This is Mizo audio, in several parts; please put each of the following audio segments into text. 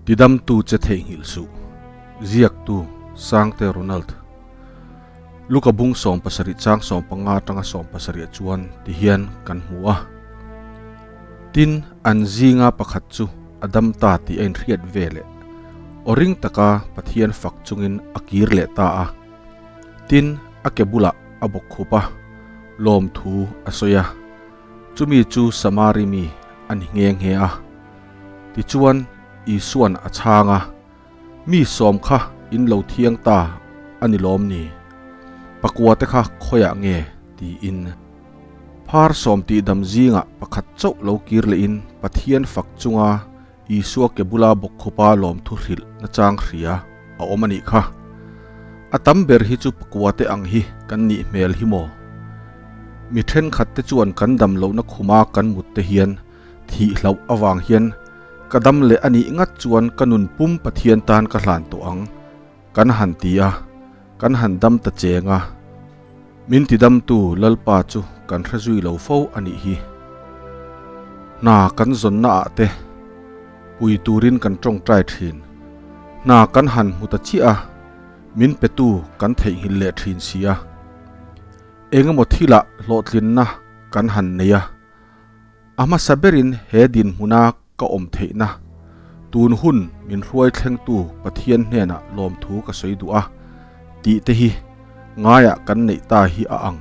Tidamtu che theihnghilh suh. Ziaktu, Sangte Ronald. Luka bung 17 chang 15 atanga 17 chuan tihian kan hmu a. Tin, an zinga pakhat chu a dam ta tih a inhriat ve leh. Aw ring taka Pathian fak chungin a kir leh ta a. Tin, a ke bulah a bawk khup a, lawmthu a sawi a. Chumi chu Samari mi a ni nghe nghe a. Tichuan, Isua'n a chhang a, Mi sawm kha in lo thiang ta a ni lawm ni? Pakua te kha khawiah nge? tiin. Phar sawm tihdam zingah pakhat chauh lo kir lehin Pathian fak chunga Isua ke bula bawkkhupa lawmthu hrilh nachang hria a awm a nih kha. A tam ber hi chu pakua te ang hi kan nih hmel hi maw? Mi thenkhat te chuan kan dam lohna khuma kan mut te hian thih hlauh avang hian ka dam leh a nih ngat chuan ka nun pum Pathian tan ka hlan tawh ang kan han ti a, kan han dam ta cheng a. Min tidamtu Lalpa chu kan hre zui lo fo a nih hi. Hna kan zawnna ah te pui turin kan tawngtai thin. Hna kan han hmu ta chiah a, min petu kan theihnghilh leh thin si a. Engemaw thilah hlawhtlinna kan han nei a. A hmasa berin he dinhmuna ka awm theihna tun hun min hruai thlengtu Pathian hnenah lawmthu ka sawi duh a tih te hi ngaiah kan neih ta hi a ang.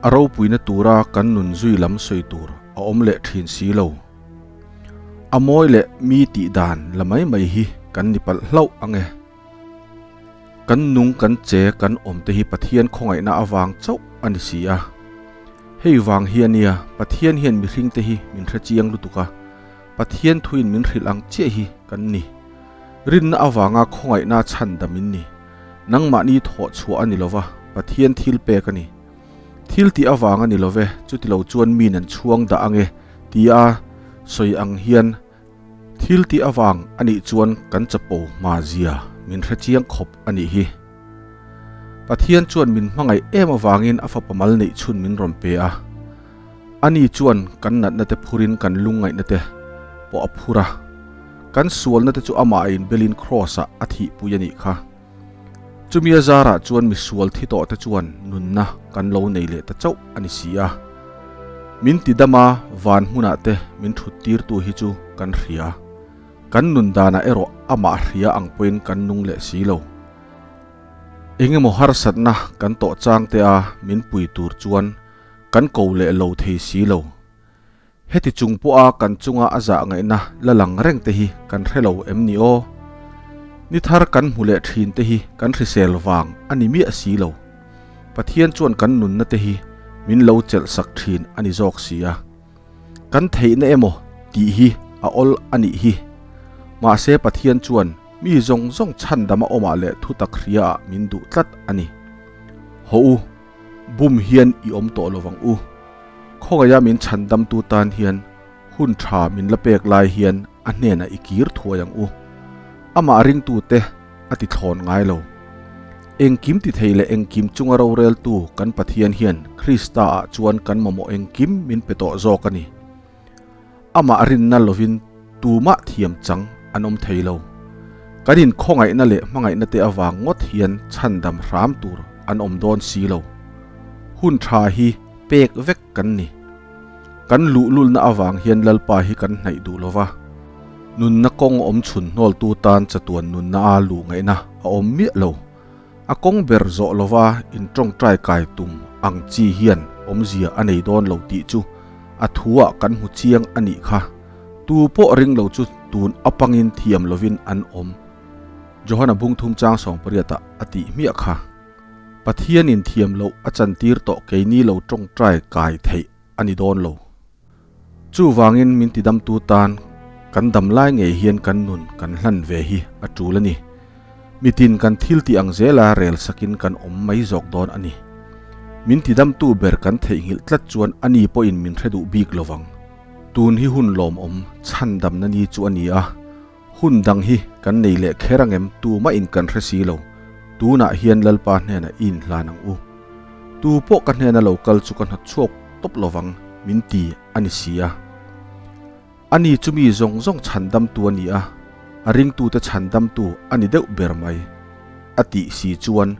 A ropuina tura kan nun zui lam sawi tur a awm leh thin si lo. A mawi leh mi tih dan la mai mai hi kan ni palh hlauh ang e. Kan nung kan che kan awm te hi Pathian khawngaihna avang chauh a ni si a. Hei vang hi a nia, Pathian hian mihring te hi min hre chiang lutuk a, Pathian thuin min hrilh ang chiah hi kan ni. Rinna avanga khawngaihna chhan dam in ni. Nangmahni thawh chhuah a ni lova, Pathian thil pek a ni. Thil tih avang a ni love, chutilo chuan mi nan chhuang dah ange tia sawi ang hian, Thil tih avang a nih chuan kan chapo hma zia min hre chiang khawp a nih hi. Pathian chuan min hmangaih em avangin a fapa mal neih chhun min rawn pe a. Ani chuan kan natna te phurin kan lungngaihna te pawh a phur a. Kan sualna te chu amah a inbelin Kraws-ah a thihpui a nih kha. Chumi a zarah chuan misual thi tawh te chuan nunna kan lo nei leh ta chauh a ni si a. Min ti dam a, van hmunah te min thut tirtu hi chu kan hria. Kan nun danah erawh amah hria ang pawhin kan nung leh si lo. Engemaw harsatna kan tawh chang te a min pui tur chuan kan ko leh lo thei si lo. Heti chung pawha kan chunga a zah ngaihna la lang reng te hi kan hre lo em ni aw? Ni thar kan hmu leh thin te hi kan hrisel vang a ni miah si lo. Pathian chuan kan nunna te hi min lo chelh sak thin a ni zawk si a. Kan theihna emaw tih hi a awl a nih hi. Mahse Pathian chuan mi zawng zawng chhandama awmah leh thutak hriaah min duh tlat a ni. Hawh u! Bum hian i awm tawh lovang u. Khawngaiha min chhandamtu tan hian hun tha min la pek lai hian a hnenah i kir thuai ang u. Amah ringtute a ti thlawn ngai lo. Engkim ti thei leh engkim chunga roreltu kan Pathian hian Krista ah chuan kan mamawh engkim min pe tawh zawk a ni. Amah rinna lovin tumah thiam chang an awm thei lo. Kan inkhawngaihna leh hmangaihna te avang ngawt hian chhandam hram tur an awm dawn si lo. Hun tha hi pek vek kan ni. Kan luhlulna avang hian Lalpa hi kan hnaih duh lo va. Nunna kawng awm chhun hnawltu tan chatuan nunna a luh ngaihna a awm miah lo. A kawng ber zawh lova intawngtai kai tum ang chi hian awmzia a nei dawn lo tih chu a thuah kan hmu chiang a nih kha. Tu pawh ring lo chu tun apangin thiam lovin an awm. Johana bungthum chang 18 ah a tih hmiah kha. Pathianin thiam loh a chantir tawh keini lo tawngtai kai theih a ni dawn lo. Chuvangin min tidamtu tan kan dam lai ngei hian kan nun kan hlan ve hi a tul a ni. Mitin kan thil tih ang zela rel sakin kan awm mai zawk dawn a ni. Min tidamtu ber kan theihnghilh tlat chuan ani pawhin min hre duh bik lovang. Tun hi hun lawmawm chhandamna ni chu a ni a, hun dang hi kan nei leh kher angem tumahin kan hre si lo. Tunah hian Lalpa hnenah i inhlan ang u. Tu pawh ka hnena lo kal chu ka hnawt chhuak tawp lovang min ti a ni si a. Ani chu mi zawng zawng chhandamtu a ni a. A ringtute chhandamtu a ni deuh ber mai a tih si chuan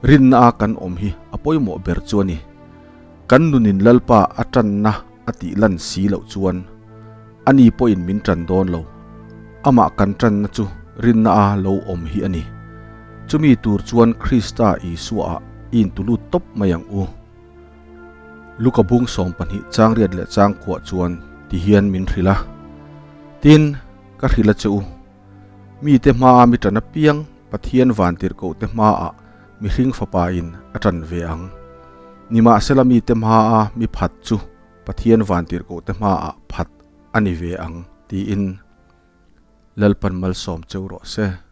rinna a kan awm hi a pawimawh ber chu a ni. Kan nunin Lalpa a tanna a tih lan si loh chuan ani pawhin min tan dawn lo. Amah kan tanna chu rinna a lo awm hi a ni. Chumi tur chuan Krista Isua ah i intulut tawp mai ang u. Luka bung 12 chang riat leh chang khuah chuan ti hian min hrilh a, Tin, ka hrilh a che u, mite hmaa mi tan apiang Pathian vantirhkohte hmaah mihring fapain a tan ve ang. Nimahsela mite hmaa mi phat chu Pathian vantirhkohte hmaah phat a ni ve ang, tiin Lalpan malsawm cheu rawh se.